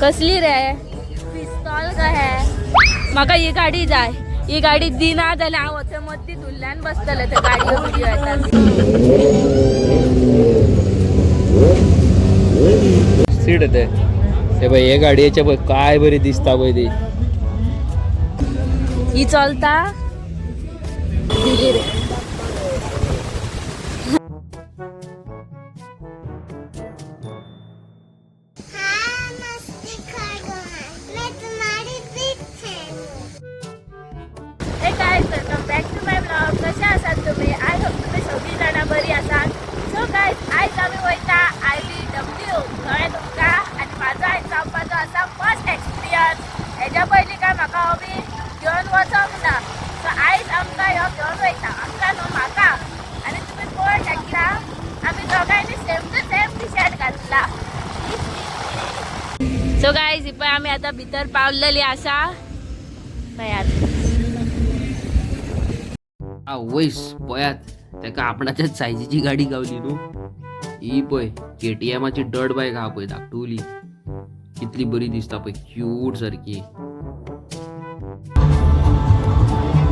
कसली रे पिस्तॉल कहे. म्हाका ही गाडी जाय. ही गाडी दिना जाल्यार हांव थंय मद्दी धुल्ल्यान बसतलें थंय गाडयो बिडयो येता. सीट येते ते पळय, हे गाडयेचे पळय काय बरी दिसता पळय ती. ही चलता दिली रे. हाँ मस्ती करो, मैं तुम्हारी बिग फैन हूँ. हे guys, welcome back to my blog. कशा आसात तुम्ही? I hope तुम्ही सगळी जाणां बरी आसात. सो गायज, आयज आमी वयता I B W. कळ्ळें तुमकां? आनी म्हाजो आयज जावपाचो आसा फर्स्ट एक्सपिरियन्स. हेज्या पयलीं काय म्हाका हो बी घेवन वचोंक ना. सो आयज आमकां ह्यो घेवन वयता. आमकां न्हू, म्हाका. आनी तुमी पळोवंक शकता, आमी दोगांयनी same to same T shirt घातला. सो गायज, पळय आमी आतां भितर पावलेली आसा. पळयात. आवयस, पळयात तेका आपणाच्याच सायजीची गाडी गावली न्हू. ही पळय केटीएमाची डर्ट बायक आहा पळय, धाकटुली, कितली बरी दिसता पळय, क्यूट सारकी.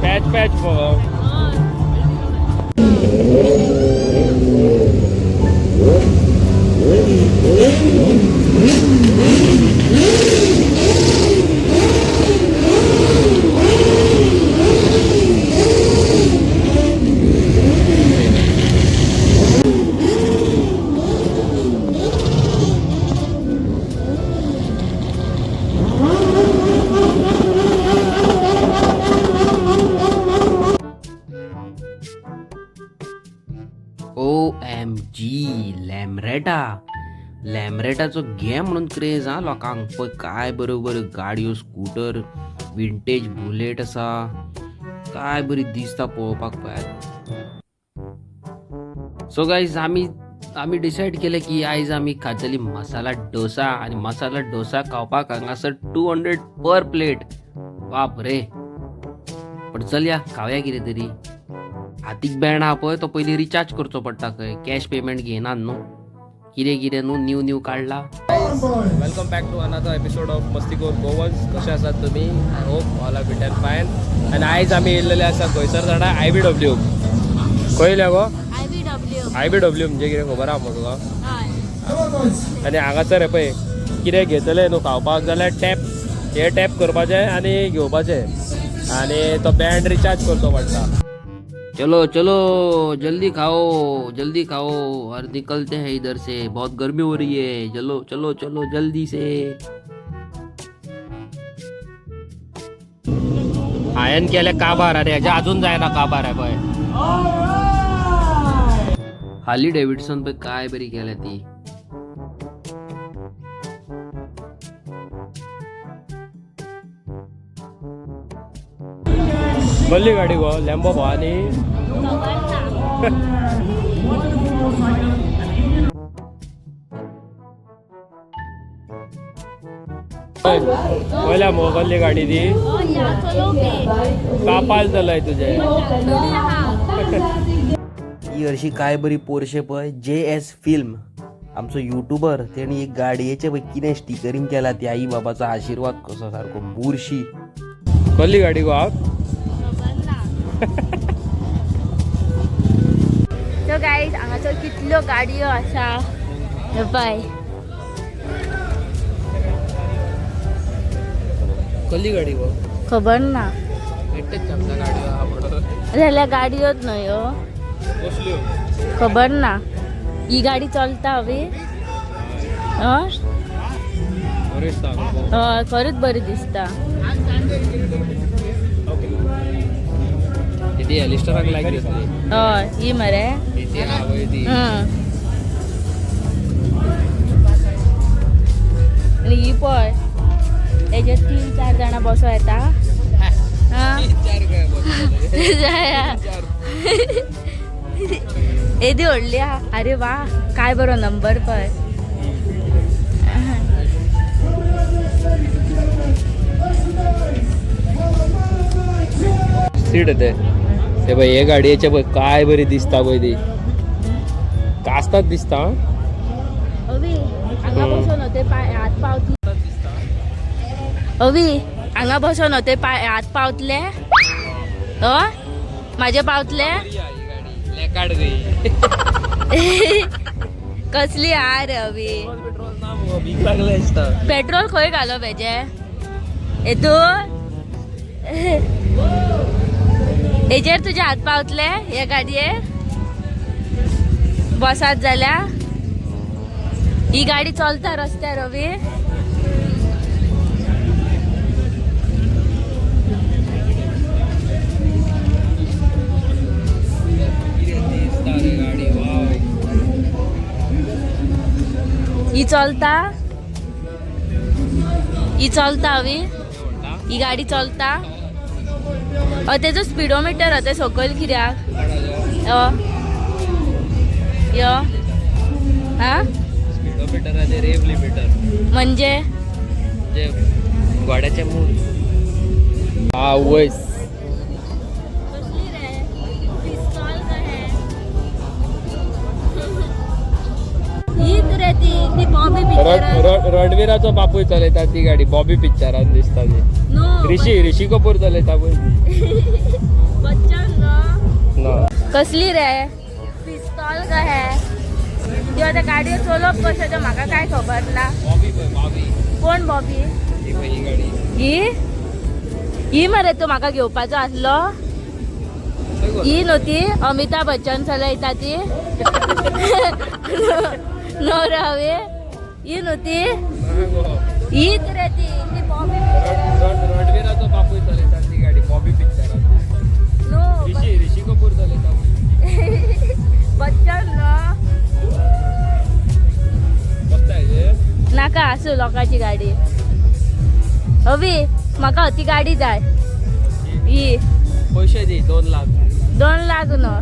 Patch patch. OMG, लॅमरेटा. लॅमरेटाचो घे म्हणून क्रेज हा लोकांक. पळय काय बऱ्यो बऱ्यो गाडयो, स्कूटर, विंटेज बुलेट आसा, काय बरी दिसता पळोवपाक पळयात. सो गायज, आमी आमी डिसायड केलें की आयज आमी खातली मसाला डोसा. आनी मसाला डोसा खावपाक हांगासर 200 पर प्लेट. बाप रे! पण चलया, खावया कितें तरी. हातीक बँड आहा पळय, तो पयलीं रिचार्ज करचो पडटा खंय. कॅश पेमेंट घेयनात न्हू. कितें कितें न्हू न्यू न्यू काडला. Welcome back to another episode of Mastikor Goans. कशे आसात तुम्ही? I hope all are fit and fine. आनी आयज आमी येयल्लेले आसा खंयसर जाणा? I B W. खंय येयल्या गो? I B W. I B W म्हणजे कितें खबर आहा मगो तुका? हय. आनी हांगासर हे पळय, कितें घेतलें न्हू खावपाक जाल्यार टॅप, हे टॅप करपाचें आनी घेवपाचें आनी तो बँड रिचार्ज करचो पडटा. चलो चलो, जल्दी खाओ, जल्दी खाओ और निकलते हैं इधर से. बहुत गर्मी हो रही है. चलो चलो चलो, जल्दी से. हांवें केलें काबार आनी हेजें अजून जायना काबार. आहे पळय. हार्ली डेव्हिडसन पळय काय बरी केल्या ती. कसली गाडी गो? लॅम्बो भवानी. खबर ना. पयल्या मगो कसली गाडी ती. हय, या चलोवपी. कापाल जालाय तुजें. धाकटुली आहा. ही हरशी काय बरी पोरशे पळय. जे एस फिल्म आमचो युट्यूबर, तेणी एक गाडयेचे पळय कितें स्टिकरींग केला ती. आई बाबाचो आशिर्वाद कसो सारको बुरशी. कसली गाडी गो? खबर ना. सो गायज, हांगासर कितल्यो गाडयो आसा हे पळय. कसली गाडी गो? खबर ना. एकटेच आमच्या गाडी आवडत. जाल्यार गाडयोच न्हय ह्यो. कसल्यो? खबर ना. ही गाडी चलता हवी. हय. बरें दिसता. हय, खरीच बरी दिसता. ती एलिस्टराक लायक दिसली. हय, ही मरे. ती आहा पळय ती. आनी ही पळय, हेजेर तीन चार जाणां बसो येता. हा. येदी व्हडली आहा. अरे वा, काय बरो नंबर पळय. सीट येते ते पळय, हे गाडयेचे पळय काय बरी दिसता पळय ती. कास्ताच दिसता. अवी हांगा बसून ते पाय हात पावती. अवी हांगा बसोन ते पांय हात पावतले, हय म्हाजे पावतले. लेकाड गई. कसली हा रे अवी? पेट्रोल ना मुगो, भीक लागले दिसता. पेट्रोल खंय घालप हेजे हेतून? हेजेर तुजे हात पावतले हे गाडयेर बसात जाल्यार? ही गाडी चलता रस्त्यार अवी? कितें दिसता रे गाडी, वाव. ही चलता, ही चलता अवी, ही गाडी चलता. तेजो स्पिडोमिटर आहा ते सकयल कित्याक? यो यो हा. स्पिडोमिटराचे रेव लिमिटर. म्हणजे? म्हणजे घोड्याचे मूळ आवयस. कसली रे पिस्तॉल कहे हीच रे ती, ती बॉबी पिक्चरान. रणवीराचो बापूय चलयता ती गाडी, बॉबी पिक्चरान दिसता ती. नो. ऋषी ऋषी कपूर चलयता पळय ती. बच्चन नो. ना. कसली रे पिस्तॉल कहे ती? आतां गाडयो चलोवप कशें तें म्हाका काय खबर ना. बॉबी पळय, बॉबी. कोण बॉबी? ही पळय ही गाडी. ही ही मरे तूं म्हाका घेवपाचो आसलो. ही न्हू ती अमिताभ बच्चन चलयता ती? नो रे, ही न्हू ती, हीच रे ती, ती बॉबी. रणवीराचो बापूय चलयता ती गाडी, बॉबी पिक्चरान दिसता. नो. ऋषी ऋषी कपूर चलयता पळय. बच्चन नो. बसता हेजेर? नाका, आसूं लोकांची गाडी. अवी, म्हाका ती गाडी जाय ही. पयशे दी, 2 लाख. 2 लाख न्हू,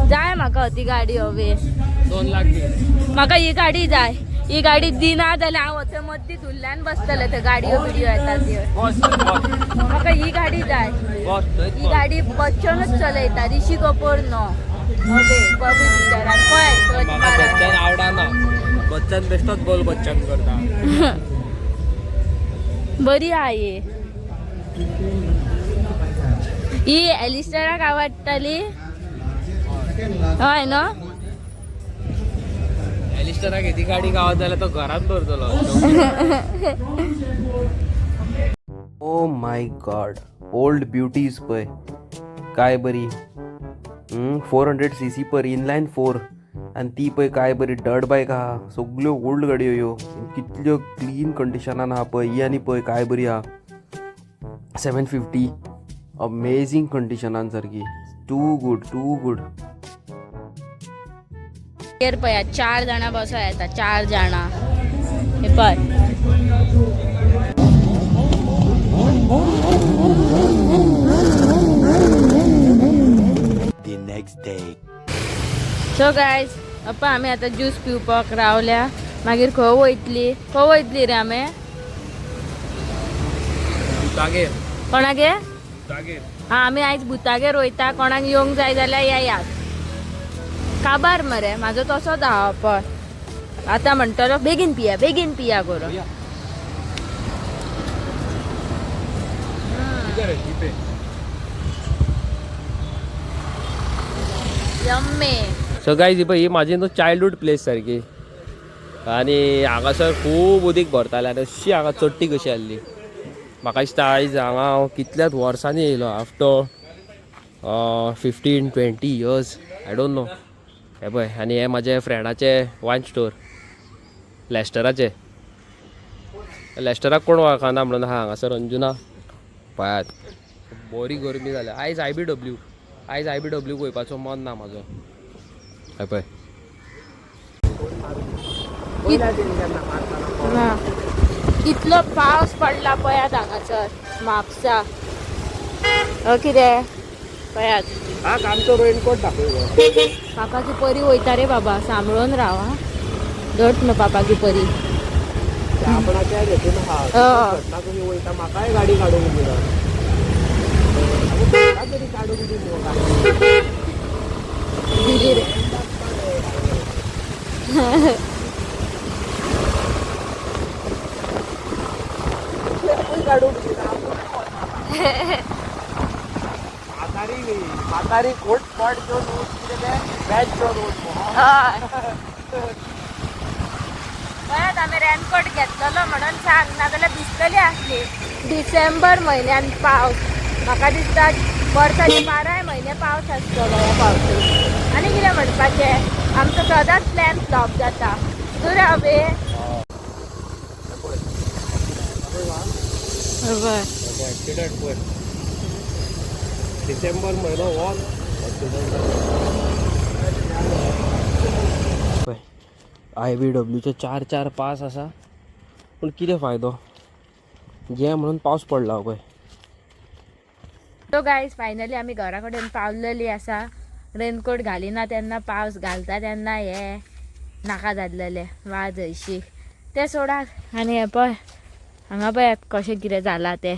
जाय म्हाका ती गाडी अवी. 2 लाख दी. म्हाका ही गाडी जाय. ही गाडी दिना जाल्यार हांव थंय मद्दी धुल्ल्यान बसतलें, थंय गाडयो बिडयो येता त्यो. बस बस. म्हाका ही गाडी जाय. बस थंयच. ही बस. गाडी बच्चनच चलयता, ऋषी कपूर न्हू. अवे बॉबी पिक्चरान पळय सर्च म्हाका मार. बच्चन आवडना, बच्चन बेश्टोच बोल बच्चन करता. बरी आहा ही. ही एलिस्टराक आवडटाली, हय न्हू? एलिस्टराक ती गाडी गावत जाल्यार तो घरात दवरतलो. Oh my God, old beauties पळय काय बरी, 400 cc पर इनलायन फोर. आनी ती पळय काय बरी डर्ट बायक आहा. सगल्यो ओल्ड गाडयो ह्यो कितल्यो क्लीन कंडिशनान आहा पळय. ही आनी पळय काय बरी आहा, 750, अमेझींग कंडिशनान सारकी, टू गूड, टू गूड. हेर पळया, चार जाणां बसो येता, चार जाणां हे पळय. The next day. So guys, पप्पा आमी आतां ज्यूस पिवपाक रावल्या. मागीर खंय वयतली, खंय वयतली रे आमी? भुतागेर. कोणागे? भुतागेर. हा, आमी आयज भुतागेर वयता. कोणाक येवंक जाय जाल्यार येयात. काबार मरे म्हाजो तसोच आहा पळय. आतां म्हणटलो बेगीन पिया, बेगीन पिया करून. कितें रे? यम्मी. सो गायज, ही पळय, ही म्हाजी न्हू चायल्डहूड प्लेस सारकी आनी हांगासर खूब उदीक भरतालें आनी अशी हांगा चडटी कशी आहली. म्हाका दिसता आयज हांगा हांव कितल्याच वर्सांनी येयलो, after 15-20 years, I don't know. हे पळय, आनी हे म्हाजे फ्रेंडाचे वायन स्टोर, लॅस्टराचे. लॅस्टराक कोण वळखना म्हणून आहा हांगासर अंजुना. पळयात, बरी गरमी जाल्या आयज. आय बी डब्ल्यू, आयज आय बी डब्ल्यू वयपाचो मन ना म्हाजो. हे पळय. ना, कितलो पावस पडला पळयात हांगासर म्हापसा. कितें पळयात. आमचो रेनकोट दाखय. पापाची परी वयता रे बाबा, सांबाळून राव हा. धट न्हू पापाची परी. आपणाच्या हेतून आहा. हय. कशी वयता, म्हाकाय गाडी काडूंक दिना तरी, काडूंक दी मुगो गाडी. दिली रे. म्हातारी कोट पॉट घेवन कितें तें बॅग घेवन हय. पळयात आमी रेनकोट घेतलेलो म्हणून सांग, नाजाल्यार भिजतली आसली. डिसेंबर म्हयन्यान पावस, म्हाका दिसता वर्साचे 12 म्हयने पावस आसतलो ह्या पावसून. आनी कितें म्हणपाचें, आमचो सदांच प्लॅन फ्लॉप जाता. न्हू रे अबे? बरोबर. ऍक्सिडंट पळय, डिसेंबर म्हयनो हो ऍक्सिडंट. पळय, I बी डब्ल्यूचे चार चार पास आसा, पूण कितें फायदो, घे म्हणून पावस पडला पळय. सो गायज, फायनली आमी घरा कडेन पावलेली आसा. रेनकोट घालिना तेन्ना पावस घालता तेन्ना हे नाका जाल्लेले वाज हयशी. ते सोडात, आनी हें पळय, हांगा पळयात कशें कितें जालां तें.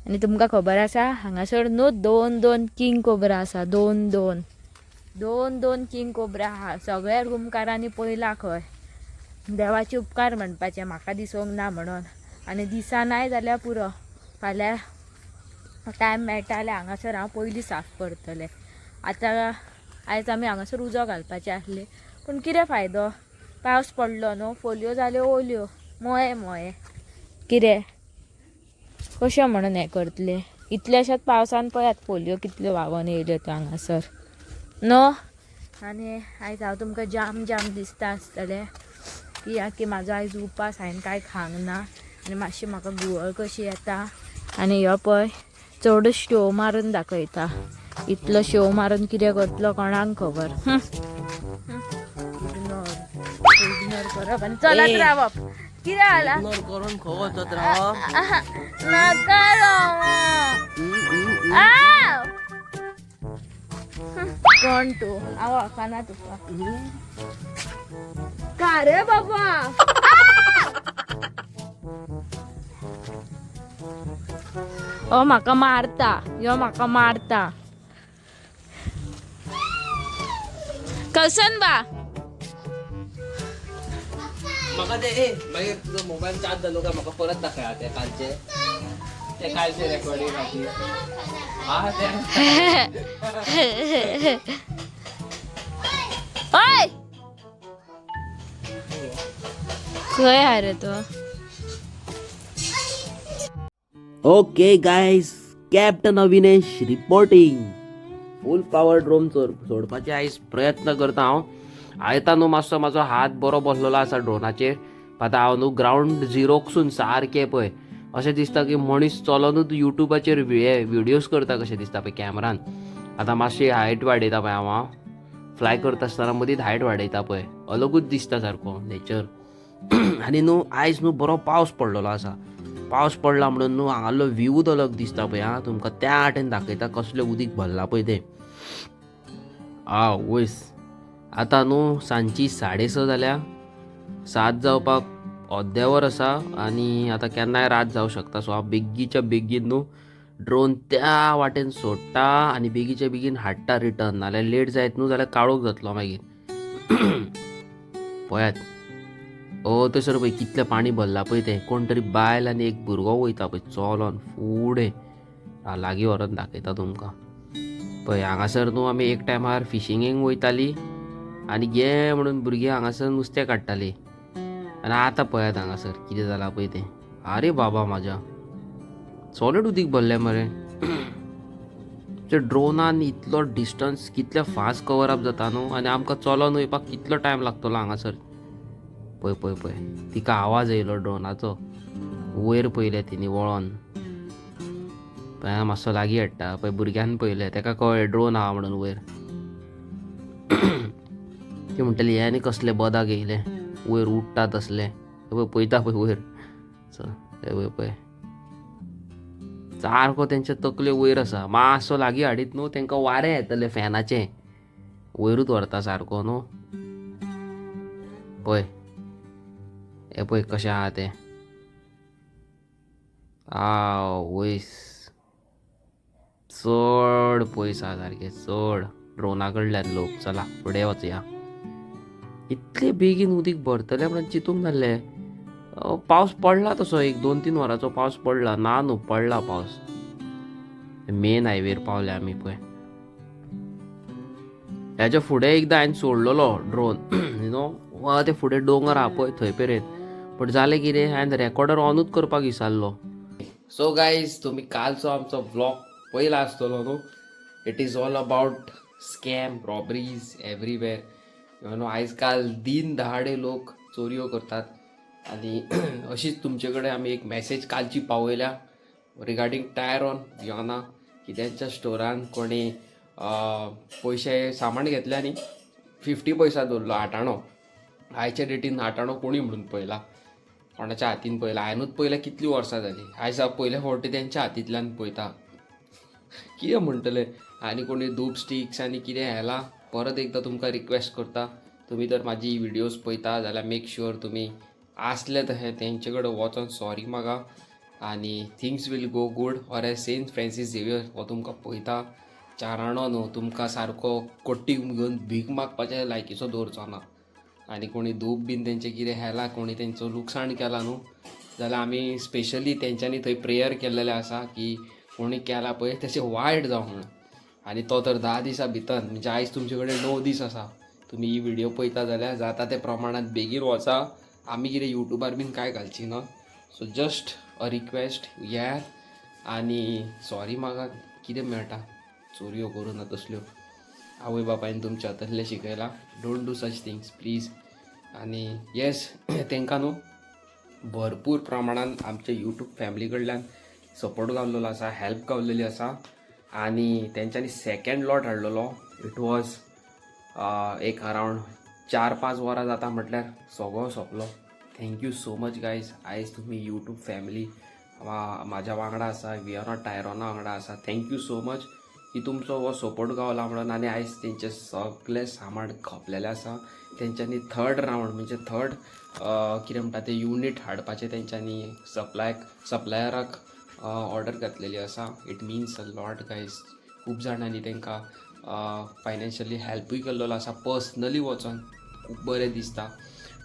आनी तुमकां खबर आसा, हांगासर न्हू दोन दोन किंग कोबरा आसा, दोन दोन दोन दोन किंग कोबरा आहा सगळ्या रुमकारांनी पळयला खंय. देवाचे उपकार म्हणपाचे म्हाका दिसोंक ना म्हणून. आनी दिसनाय जाल्यार पुरो, फाल्यां टायम मेळटा जाल्यार हांगासर हांव पयलीं साफ करतलें. आतां आयज आमी हांगासर उजो घालपाचे आसले, पूण कितें फायदो, पावस पडलो न्हू, फोलयो जाल्यो ओल्यो, मोये मोये. कितें कशें म्हणून हें करतलें? इतल्याशाच पावसान पळयात फोलयो कितल्यो व्हांवन येयल्यो त्यो हांगासर न्हू. आनी आयज हांव तुमकां जाम जाम दिसता आसतलें, कित्याक की म्हाजो आयज उपास, हांवें कांय खावंक ना आनी मातशी म्हाका घुंवळ कशी येता. आनी ह्यो पळय चडच शो मारून दाखयता. इतलो शो मारून कितें करतलो कोणाक खबर. इग्नोर इग्नोर करप आनी चलत रावप. कितें जाला? करून खंय वचत राव. नाका रोमा. आव! कोण तूं? हांव वळखना तुका. का रे बाबा? ओ म्हाका मारता यो, म्हाका मारता. कसन बा. म्हाका ते ए मागीर तुजो मोबायल चार्ज जालो काय म्हाका परत दाखय ते कालचे, ते कालचे रेकॉर्डिंग खातीर हा ते. ओय, खंय हा रे तो? Okay guys, captain Avinesh reporting. Full power drone सोडपाचे आयज प्रयत्न करता हांव. आयता न्हू मातसो म्हाजो हात बरो बसलेलो आसा ड्रोनाचेर. आतां हांव न्हू ग्रावंड झिरोकसून सारकें पळय अशें दिसता की मनीस चलोनूच युट्यूबाचेर हे व्हिडियोज करता कशें दिसता पळय कॅमरान. आतां मातशी हायट वाडयता पळय हांव. हांव फ्लाय करता आसतना मदींच हायट वाडयता पळय, अलगूच दिसता सारको नेचर. आनी न्हू आयज न्हू बरो पावस पडलेलो आसा. पावस पडला म्हणून न्हू हांगालो व्यूच अलग दिसता पळय. आं, तुमकां त्या वाटेन दाखयता कसलें उदीक भरलां पळय तें. आवयस, आतां न्हू सांजची 6:30 जाल्या, 7 जावपाक अर्दें वर आसा आनी आतां केन्नाय रात जावं शकता. सो हांव बेगीच्या बेगीन न्हू ड्रोन त्या वाटेन सोडटा आनी बेगीच्या बेगीन हाडटा रिटर्न, नाल्यार लेट जायत न्हू जाल्यार काळोख जातलो मागीर. पळयात, ओ थंयसर पळय कितलें पाणी भरलां पळय तें. कोण तरी बायल आनी एक भुरगो वयता पळय चलोन फुडें. लागीं व्हरोन दाखयता तुमकां. पळय हांगासर न्हू आमी एक टायमार फिशिंगेक वयताली आनी गे म्हणून भुरगीं हांगासर नुस्तें काडटालीं. आनी आतां पळयात हांगासर कितें जालां पळय तें. आरे बाबा म्हाज्या, सॉलीड उदीक भरलें मरे. ते ड्रोनान इतलो डिस्टन्स कितले फास्ट कवर अप जाता न्हू, आनी आमकां चलोन वयपाक कितलो टायम लागतलो हांगासर. पळय पळय पळय, तिका आवाज येयलो ड्रोनाचो, वयर पळयलें तिणी वळोन. पळय मातसो लागीं हाडटा पळय, भुरग्यान पळयलें, ताका कळ्ळें ड्रोन आहा म्हणून वयर. ती म्हणटली हे आनी कसले बदाक येयले वयर उडटा तसले. हे पळय पळयता पळय वयर. चल, हे पळय पळय, सारको तेंच्या तकले वयर आसा. मातसो लागीं हाडीत न्हू तेंकां वारें येतलें फॅनाचें, वयरूच व्हरता सारको न्हू. पळय हे पळय कशें आहा तें. आवयस, चड पयस आहा सारकें, चड ड्रोना कडल्यान लोक. चला फुडें वचया. इतले बेगीन उदीक भरतलें म्हणून चिंतूंक नासलें. पावस पडला तसो, एक 2-3 वरांचो पावस पडला ना न्हू, पडला पावस. मेन हायवेर पावले आमी पळय. हेच्या फुडें एकदां हांवें सोडलेलो ड्रोन you know वा ते फुडें दोंगर आहा पळय थंय मेरेन. बट जालें कितें, हांवें रेकॉर्डर ऑनूच करपाक विसरलो. सो गायज, तुमी कालचो आमचो व्लॉग पयला आसतलो न्हू. It is all about scam, robberies everywhere you know. आयज काल दिन दहाडे लोक चोरयो करतात आनी अशीच तुमचे कडेन आमी एक मॅसेज कालची पावयल्या रिगार्डींग टायरॉन वियोना, की तेंच्या स्टोरान कोणी पयशे सामान घेतले आनी 50 पैसा दवरलो, आठाणो. आयच्या डेटीन आठाणो कोणी म्हणून पळयला? कोणाच्या हातीन पळयला? हांवेनूच पळयल्या कितलीं वर्सां जालीं. आयज हांव पयल्या फावटी तेंच्या हातींतल्यान पळयता. कितें म्हणटले? आनी कोणी धूप स्टिक्स आनी कितें हेला, परत एकदां तुमकां रिक्वेस्ट करता, तुमी जर म्हाजी विडियोज पळयता जाल्यार मेक शुअर तुमी आसले तशें तेंचे कडेन वचोन सॉरी मागा आनी things will go good. Or as Saint Francis Xavier हो तुमकां पळयता. चाराणो न्हू, तुमकां सारको कोट्टी घेवन भीक मागपाचे लायकीचो दवरचो ना. आनी कोणी धूप बीन तेंचें कितें हेला, कोणी तेंचो लुकसाण केला न्हू जाल्यार आमी स्पेशली तेंच्यांनी थंय प्रेयर केल्लेलें आसा की कोणी केला पळय तेचें वायट जावं म्हणून. आनी तो तर 10 दिसां भितर, म्हणजे आयज तुमचे कडेन 9 दीस आसा. तुमी ही व्हिडिओ पळयता जाल्यार जाता ते प्रमाणात बेगीन वचा. आमी कितें युट्यूबार बीन कांय घालची ना. सो जस्ट अ रिक्वेस्ट, येयात आनी सॉरी मागात. कितें मेळटा? चोरयो करूं ना तसल्यो. आवय बापायन तुमच्या तसलें शिकयलां. Don't do such things, please. आनी येस, तांकां न्हू भरपूर प्रमाणान आमच्या युट्यूब फॅमिली कडल्यान सपोर्ट गावलेलो आसा, हेल्प गावलेली आसा. आनी तेंच्यांनी सेकंड लॉट हाडलेलो. It was एक अरावंड 4-5 वरां जाता म्हटल्यार सगळो सोंपलो. Thank you so much, guys. आयज तुमी युट्यूब फॅमिली म्हाज्या वांगडा आसा, वियोना टायरोना वांगडा आसा. Thank you so much की तुमचो हो सपोर्ट गावला म्हणून. आनी आयज तेंचें सगळें सामान खपलेलें आसा. तेंच्यांनी थर्ड रावंड, म्हणजे थर्ड कितें म्हणटा तें, युनीट हाडपाचें तेंच्यांनी सप्लायराक ऑर्डर घातलेली आसा. It means a lot, guys. खूब जाणांनी तांकां फायनान्शियली हेल्पूय केल्लो आसा पर्सनली वचोन. खूब बरें दिसता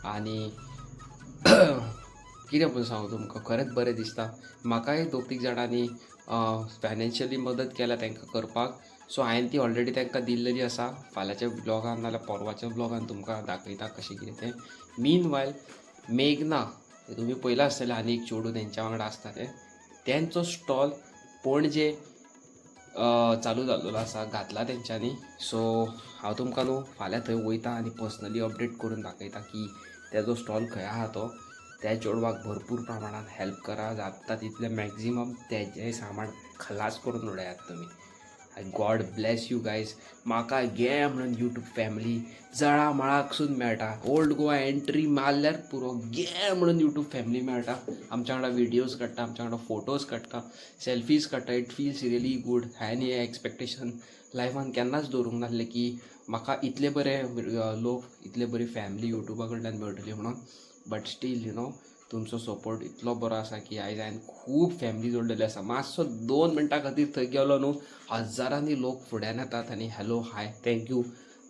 आनी कितें म्हूण सांगू तुमकां, खरेंच बरें दिसता. म्हाकाय दोग तीग जाणांनी फायनान्शियली मदत केल्या तांकां करपाक. सो हांवें ती ऑलरेडी तांकां दिल्लेली आसा. फाल्यांच्या ब्लॉगान नाल्यार परवाच्या ब्लॉगान तुमकां दाखयता कशें कितें तें. मीन वायल मेघना, तुमी पयलां आसतलें, आनी एक चेडूं तेंच्या वांगडा आसता तें, तेंचो स्टॉल पणजे चालू जाल्लो आसा, घातला तेंच्यांनी. सो हांव तुमकां न्हू फाल्यां थंय वयता आनी पर्सनली अपडेट करून दाखयता की तेजो स्टॉल खंय आहा तो. त्या चेडवाक भरपूर प्रमाणान हेल्प करा, जाता तितलें मॅक्झिमम. तेजें सामान खलास करून उडयात तुमी. God bless you guys. म्हाका गे म्हणून युट्यूब फॅमिली जळा मळाकसून मेळटा. ओल्ड गोवा एंट्री मारल्यार पुरो, गे म्हणून युट्यूब फॅमिली मेळटा. आमच्या वांगडा विडियोज काडटा, आमच्या वांगडा फोटोज काडटा, सेल्फीज काडटा. It feels really good. हांवें हें एक्सपेक्टेशन लायफान केन्नाच दवरूंक नासलें की म्हाका इतले बरे लोक, इतले बरी फॅमिली युट्यूबा कडल्यान मेळटली म्हणून. बट स्टील you know तुमचो सपोर्ट इतलो बरो आसा की आयज हांवें खूब फॅमिली जोडलेली आसा. मातसो 2 मिनटां खातीर थंय गेलो न्हू, हजारांनी लोक फुड्यान येतात आनी hello, hi, thank you.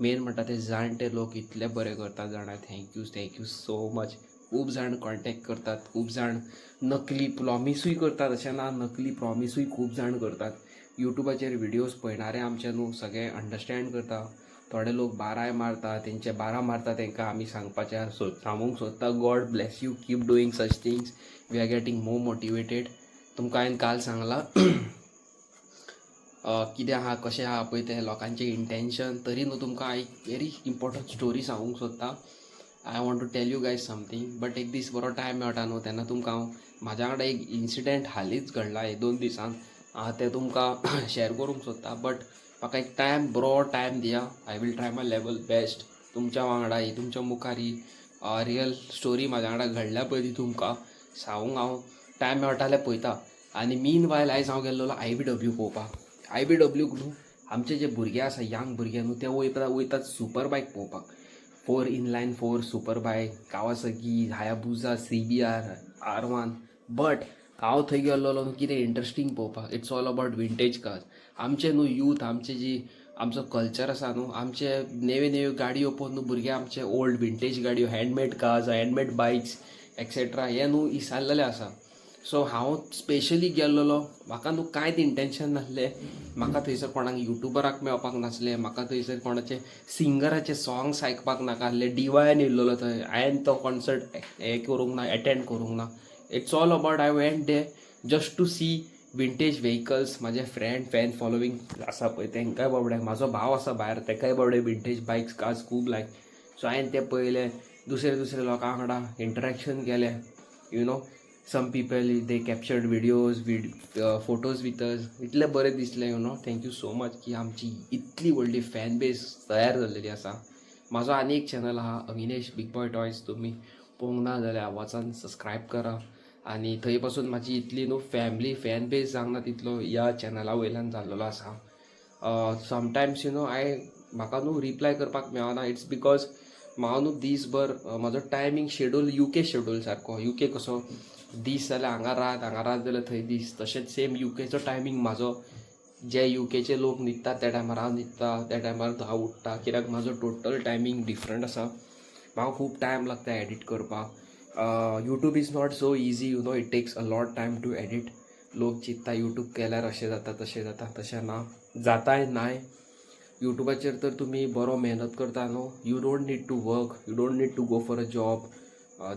Main म्हणटा ते जाणटे लोक इतले बरे करतात जाणा. Thank you, thank you so much. खूब जाण कॉन्टेक्ट करतात, खूब जाण नकली प्रॉमिसूय करतात. अशें ना, नकली प्रॉमिसूय खूब जाण करतात. युट्यूबाचेर विडियोज पळयणारे आमचे न्हू सगळे अंडरस्टँड करता. थोडे लोक बाराय मारता, तेंचे बारा मारता. तांकां आमी सांगपाचें सांगूंक सोदता, God bless you, keep doing such things. We are getting more motivated. तुमकां हांवें काल सांगलां कितें आहा, कशें आहा पळय तें लोकांचें इंटेंशन. तरी न्हू तुमकां एक व्हेरी इम्पॉर्टंट स्टोरी सांगूंक सोदता. I want to tell you guys something, but एक दीस बरो टायम मेळटा न्हू, तेन्ना तुमकां हांव म्हाज्या वांगडा एक इन्सिडंट हालींच घडला एक दोन दिसान, तें तुमकां शेअर करूंक सोदता. बट म्हाका एक टायम, बरो टायम दिया. I will try my level best तुमच्या वांगडा ही, तुमच्या मुखार ही रियल स्टोरी म्हाज्या वांगडा घडल्या पळय ती तुमकां सांगूंक हांव टायम मेळटा जाल्यार पळयता. आनी मीन वायल आयज हांव गेल्लो I B W पळोवपाक. I B डब्ल्यूक न्हू आमचे जे भुरगे आसा, यंग भुरगे न्हू, ते वयता वयतात सुपर बायक पळोवपाक. Four inline four super bike, Kawasaki, Hayabusa, CBR, R1. But हांव थंय गेल्लो न्हू कितें इंट्रस्टींग पळोवपाक. It's all about vintage cars. आमचे न्हू यूथ, आमचे जी आमचो कल्चर आसा न्हू, आमचे नेवे नेव्यो गाडयो पळोवन न्हू भुरगे आमचे ओल्ड विंटेज गाडयो, handmade cars, handmade bikes. Etcetera हे न्हू इसारलेले आसा. सो हांव स्पेशली गेल्लोलो, म्हाका न्हू कांयच इंटेन्शन नासलें. म्हाका थंयसर कोणाक युट्युबराक मेळपाक नासलें, म्हाका थंयसर कोणाचे सिंगराचे सॉंग्स आयकपाक नाका आसले. डिवायन येयल्लोलो थंय, हांवें तो कॉन्सर्ट हें करूंक ना, एटेंड करूंक ना. It's all about I went there just to see vintage vehicles. म्हाजे फ्रेंड, फॅन फॉलोवींग आसा पळय, तेंकांय बाबड्यांक, म्हाजो भाव आसा भायर, तेकाय बाबडे विंटेज बायक्स कार्स खूब लायक. सो हांवें तें पळयलें, दुसरे दुसरे लोकां वांगडा इंटरेक्शन केलें. Some people, they captured videos with photos with us. इतलें बरें दिसलें. Thank you so much की आमची इतली व्हडली फॅन बेस तयार जाल्लेली आसा. म्हाजो आनी एक चॅनल आहा, अविनेश बिग बॉय टॉयज. तुमी पळोवंक ना जाल्यार वचान सबस्क्रायब करा. आनी थंय पासून म्हाजी इतली न्हू फॅमिली फॅन बेस जावंक ना तितलो ह्या चॅनला वयल्यान जाल्लेलो आसा. समटायम्स you know I म्हाका न्हू रिप्लाय करपाक मेळना. It's because म्हाका न्हू दीसभर म्हाजो टायमींग शेड्यूल युके शेड्यूल सारको. युके कसो दीस जाल्यार हांगा रात, हांगा रात जाल्यार थंय दीस, तशेंच सेम युकेचो टायमींग म्हाजो. जे युकेचे लोक न्हिदतात त्या टायमार हांव न्हिदता, त्या टायमार हांव उठ्ठा, कित्याक म्हाजो टोटल टायमींग डिफरंट आसा. म्हाका खूब टायम लागता एडिट करपाक. YouTube is not so easy. It takes a lot time to edit. लोक चिंत्ता यूट्यूब केल्यार अशें जाता, तशें जाता. तशें ना, जाताय नाय. युट्यूबाचेर तर तुमी बरो मेहनत करता न्हू, you don't need to work, you don't need to go for a job.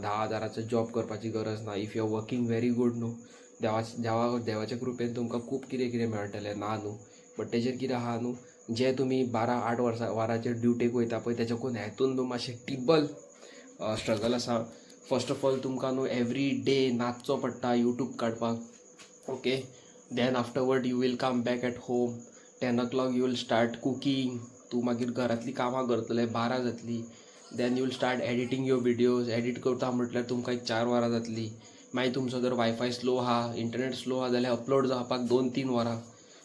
10,000चो जॉब करपाची गरज ना. If you are working very good न्हू, देवाच्या कृपेन तुमकां खूब कितें कितें मेळटलें. ना न्हू, बट तेजेर कितें आहा न्हू, जे तुमी 12 8 वर्सां वरांचेर ड्युटेक वयता पळय, तेच्याकून हेतून न्हू मातशें टिबल स्ट्रगल आसा. फर्स्ट ऑफ ऑल तुमकां न्हू एवरी डे नाचचो पडटा यूट्यूब काडपाक. Okay, then afterward you will come back at home 10 o'clock, you will start cooking. तूं मागीर घरांतलीं कामां करतलें, 12 जातलीं. Then you will start editing your videos. Edit करता म्हटल्यार तुमकां एक 4 वरां जातलीं. मागीर तुमचो जर वायफाय स्लो आहा, इंटरनेट स्लो आहा जाल्यार अपलोड जावपाक 2-3 वरां.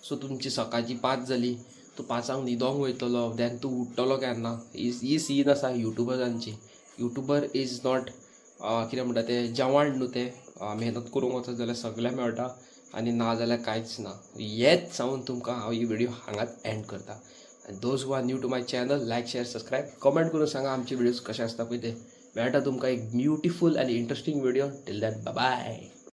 सो तुमची सकाळची 5 जाली, तूं 5आंक न्हिदोंक वयतलो, देन तूं उठ्ठलो केन्ना? ही ही सीन आसा युट्युबरांची. युट्युबर is not कितें म्हणटा तें, जेवण न्हू तें. मेहनत करूंक वचत जाल्यार सगळें मेळटा आनी ना जाल्यार कांयच ना. हेच सांगून तुमकां हांव ही व्हिडियो हांगाच एंड करता. आनी those who are new to my channel, like, share, subscribe, comment करून सांगा आमचे व्हिडियोज कशे आसता पळय ते. मेळटा तुमकां एक ब्युटिफूल आनी interesting video. Till that, bye.